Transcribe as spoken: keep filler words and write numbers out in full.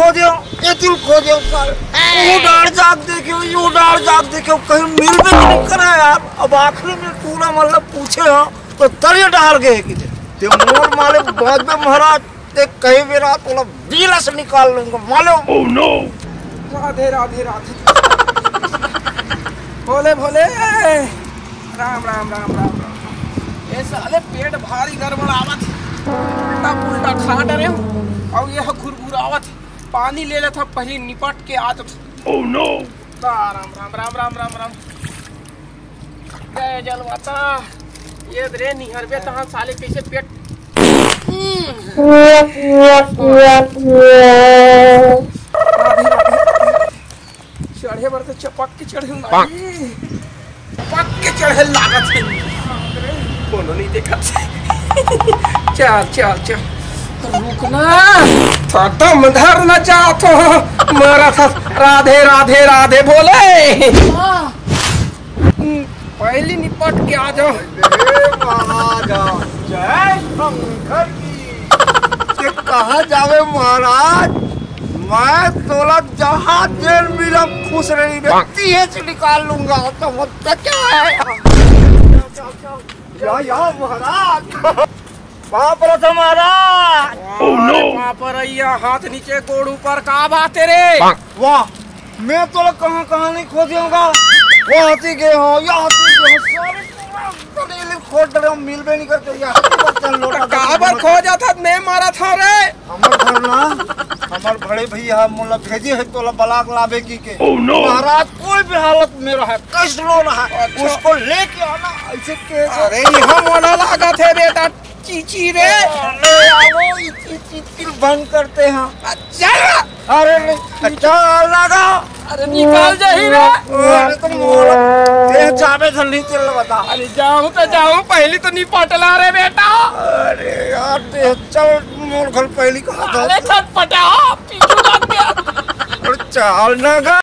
खोदेंव, ए तिल खोदेंव साले। वो डार जाग देखेंव, यो डार जाग देखेंव, कहीं मिलबे नहीं करा यार। अब आखिरी में टूरा मतलब पूछे हो तो तरिया डार गए कि ते मोर माले बाजबे महाराज, ते कहीं बेरा तोला बिलस निकाल लूंगा मालूम। राधे राधे राधे। भोले भोले। राम राम राम राम राम। ये साले पेट भारी गड़बड़ावत हे। उल्टा पुल्टा खा डरे हूँ। और ये घुरघुरावत हे। पानी ले लेता पहले निपट के आ तो। राम राम राम राम राम राम। गए जलवाता। ये रे निहरबे तहाँ साले कैसे पेट। राधे राधे। चढ़े बर तो चपक के चढ़े लागी। चपक के चढ़े लागत हे। कोनो नहीं देखत हे। चल, चल, चल। रुकना। तो दम धरना चाहत हो। मारा था। राधे, राधे, राधे बोले। पहली निपट के आ जाओ। हे महाराज, जय शंकर की। ते कहाँ जावे महाराज? मैं तोला जहाँ जेल मिला खुश रही बे, तिहेच निकाल लूंगा। तो होता क्या है? या, या महाराज। बाप रथ महाराज। अरे बाप रे, या हाथ नीचे गोड़ ऊपर, का बात है रे? वाह, मैं तोला कहाँ कहाँ नहीं खोजे हूँ गा। वो हाथी गए हो, या हाथी गए हो, सारे पूरा गली खोद डरे हो, मिलबे नहीं करते, या हाथी बर्तन लोटा तो काबर खोजत हस, मैं मारत हँव रे। हमर घर ना, हमर बड़े भैया मोला भेजे हे तोला बलाक लाबे की के। महाराज कोई भी हालत में रहे, कष्ट लो रहा, अच्छा। उसको लेके आना, ऐसे के अरे, यहाँ मोला लागत हे बेटा, चीची रे। ले आओ, इस चीची फिर बंद करते हैं। अच्छा। अरे नहीं, अच्छा लगा। अरे निकाल जाही रे। अरे तो मोर, ते जाबे धन नहीं चल बता। अरे जाऊँ तो जाऊँ, पहली तो निपटला रे बेटा। अरे यार, ते चल मोर घर पहली कहा था। अरे छटपटा, पीछू लग गया। अरे चल ना गा।